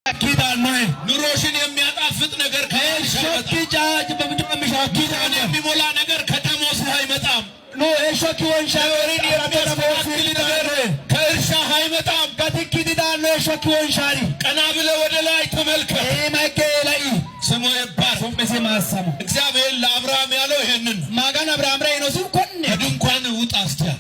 Kidaannohe. ኑሮሽን የሚያጣፍጥ ነገር ከባልሽ አይመጣም። Heeshshokki coommisha ኑሮን kidaannohe. የሚሞላ ነገር ከደሞዝህ አይመጣም። Nu heeshshokki wonsha ነገርን የሚያስተካክል ነገር ከእርሻህ አይመጣም። Gatikki didaanno heeshshokki wonshaari. ቀና ብለህ ወደ ላይ ተመልከት። Iima higge lai. ስሙ ይባረክ። Su'misi maassamo. እግዚአብሔር ለአብርሃም ያለው ይሄንን ነው። Maganu Abiraamira yiinosi konne. ከድንኳን ውጣ እስቲ አለ።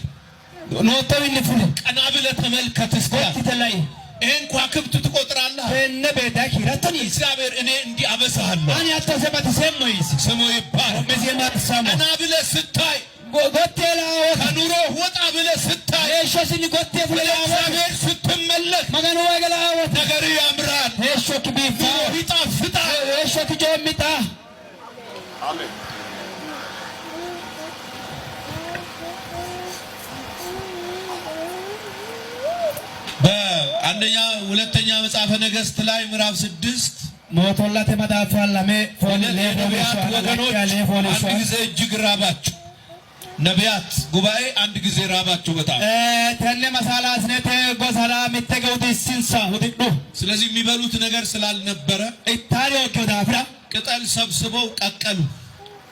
Noottowiinni fuli. ቀና ብለህ ተመልከት እስቲ አለ። Gotti lai. ይሄን ከዋክብት ትቆጥራለህ። Tenne beeddahe kiirattoni. እግዚአብሔር እኔ እንዲህ አበዛሃለሁ። Ani hatto asse batiseemmo yiisi. ስሙ ይባረክ። Su'misi maassamo. ቀና ብለህ ስታይ፣ Gotti laawota. ከኑሮ ወጣ ብለህ ስታይ፣ Heeshshosinni gotti fule ወደ laawota. እግዚአብሔር ስትመለክ Maganuwa hige laawota. ነገር ያምራል፣ Heeshshokki ኑሮ biiffaa. ይጣፍጣል። Heeshshokki coommitaa. በአንደኛ ሁለተኛ መጽሐፈ ነገሥት ላይ ምዕራፍ 6 Mootollate maxaafa lame fooli የነቢያት ወገኖች አንድ ጊዜ እጅግ ራባቸው። ነቢያት ጉባኤ አንድ ጊዜ ራባቸው በጣም። Tenne masaalaasinete gosara mitte ge hudissinsa hudidhu. ስለዚህ የሚበሉት ነገር ስላልነበረ Ittaari hooggino daafira ቅጠል ሰብስበው ቀቀሉ።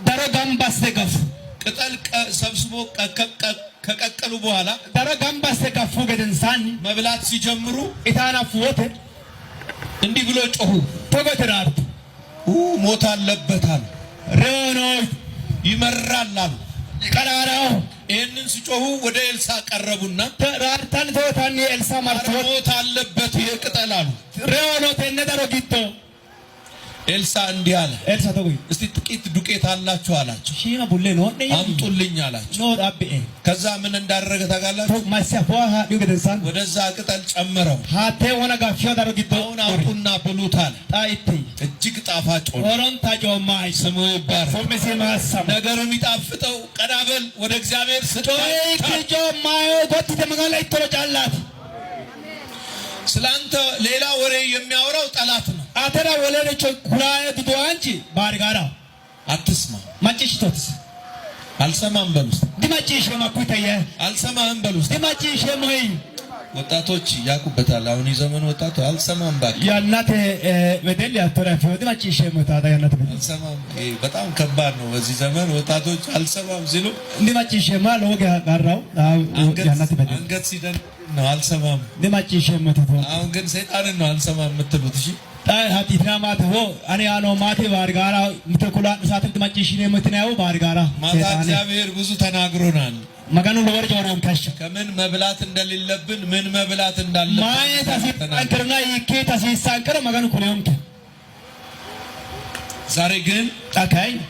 daro gamba assite gaffu. ቅጠል ሰብስበው ከቀቀሉ በኋላ Daro gamba assite gaffu gedensaanni መብላት ሲጀምሩ ita hanaffu wote እንዲህ ብሎ ጮሁ። togo yite raartu. ኡ ሞት አለበት አሉ። Reyo noo ይመራል አሉ። qaraaraho. ይህንን ሲጮሁ ወደ ኤልሳ ቀረቡና Raartanni togo yitanni Elsa ኧረ martu. ሞት አለበት ይሄ ቅጠል አሉ። Reyo noo tenne daro giddo. ኤልሳ እንዲህ አለ፣ Elsa togo yii. እስቲ ጥቂት ዱቄት አላችሁ አላቸው። Shiima bullee noo'ne አምጡልኝ አላቸው። noo abbie. ከዛ ምን እንዳደረገ ታውቃላችሁ? Masse afoo haadhiu gedensaanni ወደዛ ቅጠል ጨመረው። hattee wona gaffiyo daro giddo አሁን አውጡና ብሉት አለ። xa itti. እጅግ ጣፋጭ ሆነ። Horonta coommaa. ስሙ ይባረክ። Su'misi maassamo. ነገር የሚጣፍጠው ቀና በል ወደ እግዚአብሔር ስታይ Coyikki coommaayoo gotti yite Magano laittoro callaati. ስላንተ ሌላ ወሬ የሚያወራው ጠላት ነው። Atera wolericho kulaaye duduwaanchi baarigaaraho. አትስማ። Macciishshitooti. አልሰማም በል ውስጥ Dimacciishsheemmo hakkuyi teyye. አልሰማህም በል ውስጥ Dimacciishsheemmo hii. ወጣቶች ያውቁበታል። አሁን የዘመኑ ወጣቱ አልሰማም እባክህ Yannate wedelli hattoore affino dimacciishsheemmo yitaata yannate wedelli. አልሰማም። ይሄ በጣም ከባድ ነው። በዚህ ዘመን ወጣቶች አልሰማም ሲሉ Dimacciishsheemmo lowo geeshsha qarraho yannate wedelli. አንገት ሲደን ነው አልሰማም። Dimacciishsheemmo yitatu. አሁን ግን ሰይጣንን ነው አልሰማም የምትሉት። እሺ Xa haxiitina maate ho ani yaano maate baarigaara mite kulaa'no saaten dimacciishshineemmo yitinayihu baarigaara ማታ seexaane. እግዚአብሔር ብዙ ተናግሮናል። Maganu lowore coyi'roonke hashsha. ከምን መብላት እንደሌለብን ምን መብላት እንዳለብን Maayet ተናግሮናል። hasiissankeronna hiikkiit hasiissankero Maganu kulinonke. ዛሬ ግን Xa kayinni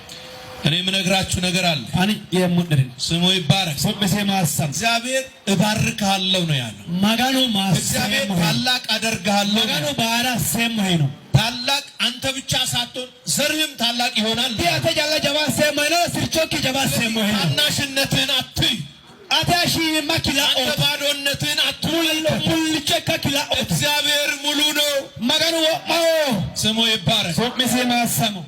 እኔ የምነግራችሁ ነገር አለ። ani yeemmo'neri no. ስሙ ይባረክ። Su'misi maassamo. እግዚአብሔር እባርክሃለሁ ነው ያለው። Maganu እግዚአብሔር maasseemmohe. ታላቅ አደርግሃለሁ ነው Maganu ያለው። baara asseemmohe no. ታላቅ አንተ ብቻ ሳትሆን ዘርህም ታላቅ ይሆናል። Di ate calla jawa asseemmohe no, sirchokki jawa asseemmohe no. ታናሽነትህን አትይ፣ Ate shiimimmakki አንተ la'ooti. ባዶነትህን አትመልከት። Mullicho ikkakki la'ooti. እግዚአብሔር ሙሉ ነው። Maganu wo'maho. ስሙ ይባረክ። Su'misi maassamo.